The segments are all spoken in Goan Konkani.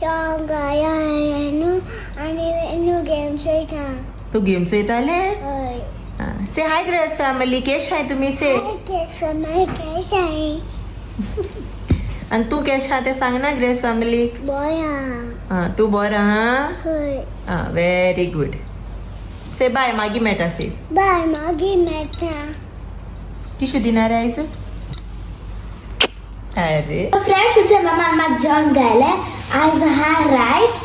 सॉंग गाया न्हू आनी न्हू गेम खेळटा. तू गेम चोयताले? हय. से हाय ग्रेस फॅमिली, केश हाय तुमी से. केस केस आहे. आनी तूं केश आहा तें सांग ना ग्रेस फॅमिलीक. बया. आं, तूं बरो आहा? हय. आं, व्हेरी गुड. से बाय, मागीर मेळटा से. बाय, मागीर मेळटा. किशू दिना रे आयज? अरे. फ्रेंड्स, तुझे मम्मान म्हाका जेवण घायलें. आज आहा रायस,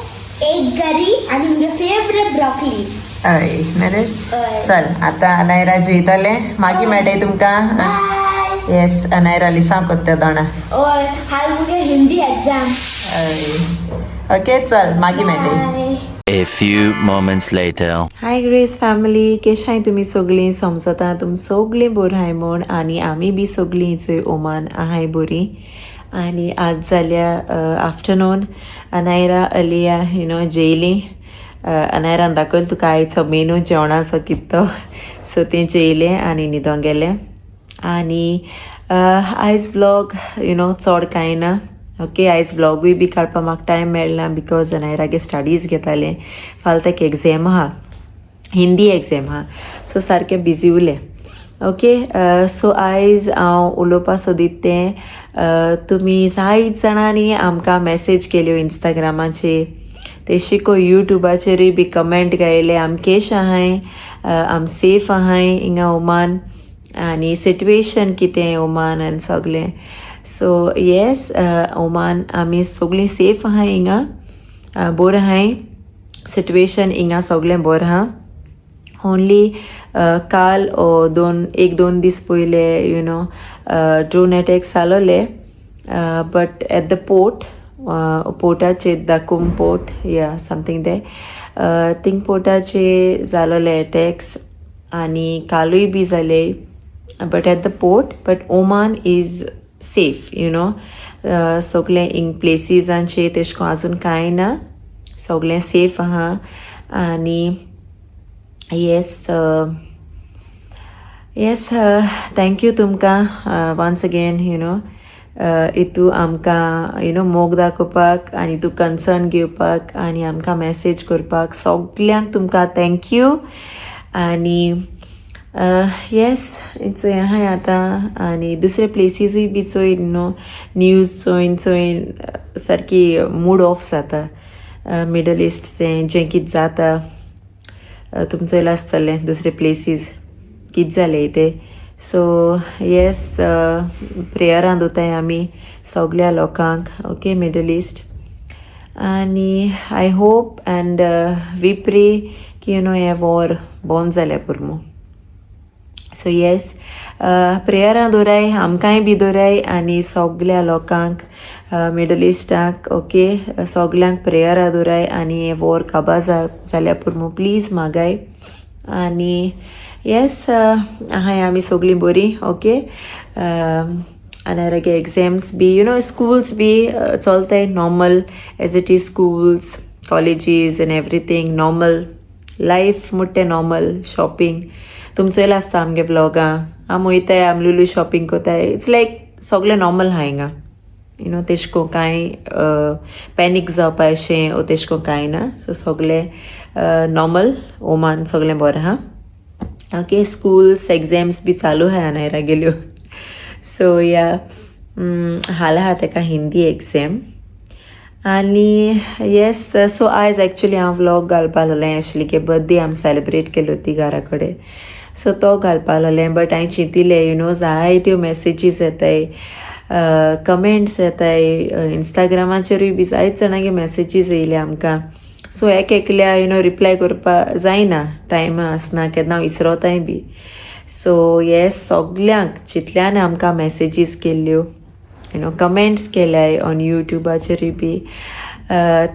एक करी आनी मुगे फेवरेट ब्रोकली. हय मरे. हय. चल, आतां अनायरा जेयतलें, मागीर मेळटाय तुमकां. बाय. येस, अनायरा लिसांव कोत्ता दोणा. हय, हाल मुगे हिंदी एग्जाम. हय, ओके, चल, मागीर मेळटाय. बाय. A few moments later. Hi grace family, केशाय तुमी सगळीं? समजता तुम सगळीं बरीं आहाय म्हूण आनी आमी बी सगळीं चोय ओमान आहाय बरीं. आनी आज जाल्या afternoon. Anaira, Alia you know जेयलीं. अनायरान दाखयल तुका आयचो मेनू जेवणाचो कित तो. सो तें जेयलें आनी न्हिदोंक गेलें. आनी आयज व्लॉग you know चड कांय ना. ओके, आयज व्लॉगूय बी काडपाक म्हाका टायम मेळना because अनायरागे स्टडीज घेतालें. फाल्यां ताका एग्झाम आहा, हिंदी एग्झाम आहा, सो सारकें बिजी उरलें. ओके, सो आयज हांव उलोवपा सोदीत तें तुमी जायत जाणांनी आमकां मॅसेज केल्यो इंस्टाग्रामाचेर, तेशिको युट्यूबाचेरूय बी कमेंट गायले, आम केश आहाय, आम सेफ आहाय हिंगा ओमान आनी सिट्युएशन कितें ओमान आनी सगळें. सो येस, ओमान आमी सगळीं सेफ आहाय हिंगा, बरें आहाय सिट्युएशन हिंगा, सगळें बरें आहा. ओनली काल ओ दोन एक दोन दीस पयले you know drone attacks जालोले, but at the port, पोर्टाचेर, दाकुम पोर्ट या समथींग ते थिंग पोर्टाचेर जालोले अटॅक्स आनी कालूय बी जाले, but at the port. But Oman is safe. सगळें हिंग प्लेसीसांचे तेश कोन आजून कांय ना, सगळें सेफ आहा. आनी येस येस, thank you तुमकां वन्स अगेन you know इतू आमकां you know मोग दाखोवपाक आनी तूं कन्सर्न घेवपाक आनी आमकां मॅसेज करपाक. सगल्यांक तुमकां thank you. आनी येस, चोय आहाय आतां आनी दुसरे प्लेसीसूय बी चोय न्हू, न्यूज चोयन चोयन सारकी मूड ऑफ जाता. मिडल इस्टचें जें कितें जाता, तुम चोयलां आसतलें दुसरे प्लेसीस कितें जालें तें. सो येस, प्रेयरां दवरताय आमी सगल्या लोकांक, ओके, मिडल इस्ट. आनी I hope and we pray की you know हें वॉर बंद जाल्यार पुरो. सो येस, प्रेयरां दवराय, आमकांय बी दवराय आनी सगल्या लोकांक मिडल इस्टाक, ओके, सगल्यांक प्रेयरां दवराय आनी हें वॉर काबार जाल्यार पुरो प्लीज मागाय. आनी येस, आहाय आमी सगळीं बरीं. ओके, आनी exams B you know schools B चलताय normal as it is, schools, colleges and everything normal life मुट्टे, normal shopping. तुम चोयलां आसता आमगे व्लॉगां, आम वयताय, आम लुलू शॉपिंग कोताय. It's लायक सगळें नॉर्मल आहा हिंगा you know तेश कोन कांय पॅनीक जावपा अशें ओ तेश कोन कांय ना. सो सगळें नॉर्मल, ओमान सगळें बरें आहा. ओके, स्कूल्स एग्जाम्स बी चालू आहा अनायरा गेल्यो. सो या, हाल आहा तेका हिंदी एग्जाम. आनी येस, सो आयज एक्चुली हांव व्लॉग घालपा लागलें आशिल्ली की बर्थडे आमी सेलिब्रेट केलो ती घरा कडेन, सो तो घालपा लागलें. बट हांवें चिंतिलें, you know जायत्यो मॅसेजीस येताय, कमेंट्स येताय, इंस्टाग्रामाचेरूय बी जायत जाणांगे मॅसेजीस येयले आमकां. सो एक एकल्या you know reply करपा जायना, टायम आसना, केन्ना विसरोताय बी. सो येस, सगल्यांक जितल्यान आमकां मॅसेजीस केल्ल्यो, you know comments केल्याय ऑन युट्यूबाचेरूय बी,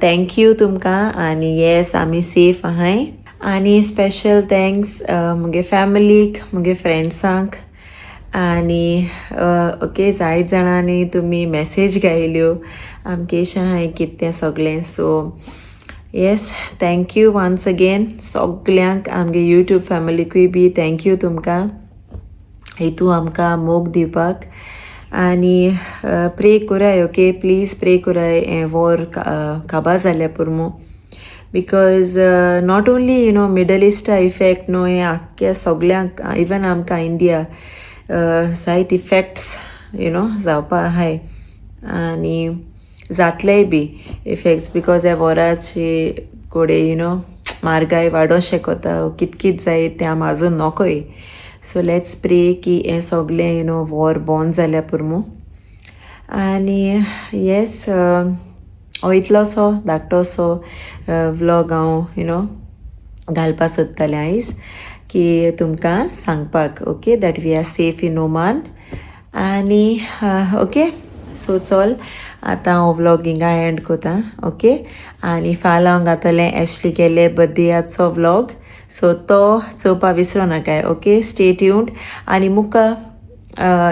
thank you तुमकां. आनी येस, आमी सेफ आहाय. आनी स्पेशल thanks मुगे फॅमिलीक, मुगे फ्रेंड्सांक. आनी ओके, जायत जाणांनी तुमी मॅसेज गायल्यो आमके आहाय कितें तें सगळें. So yes, thank you once again सगल्यांक. आमगे युट्यूब फॅमिलीकूय बी thank you तुमकां हितू आमकां मोग दिवपाक. आनी प्रे कोराय, ओके, प्लीज प्रे कोराय हें वॉर काबार जाल्या पुरमू, because not only middle इस्टा इफेक्ट न्हू, हें आख्ख्या सगल्यांक, इवन आमकां इंडिया जायत इफेक्ट्स जावपा आहाय आनी जातलेय बी इफेक्ट्स, because ह्या वॉराचे कोडे म्हारगाय वाडों शकता, कित कित जायत तें आम आजून नोकोय. सो let's pray की हें सगलें वॉर बंद जाल्या पुरमू. आनी येस, हो इतलोसो धाकटोसो व्लॉग हांव घालपा सोदतालें आयज की तुमकां सांगपाक, okay, that we are safe in Oman. आनी ओके, सो चल, आतां हांव व्लॉग हिंगा एंड कोता, ओके. आनी फाल्यां हांव घातलें एशली केले बर्थडेयाचो व्लॉग, सो तो चोवपा विसरो नाकाय. Okay, stay tuned. आनी मुका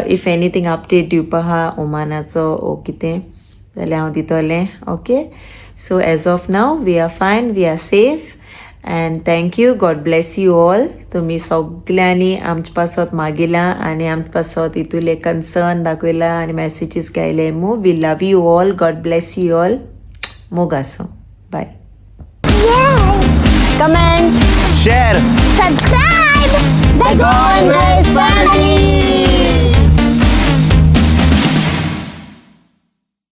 if anything update दिवपा आहा ओमानाचो ओ कितें जाल्यार हांव दितलें. Okay, so as of now we are fine, we are safe, and thank you. God bless you all. तुमी सगल्यांनी आमचे पासत मागिलां आनी आमचे पासत हितूले कन्सर्न दाखयला आनी मॅसेजीस गायले मू. We love you all. God bless you all. मोग आसूं, bye. Comment. Share.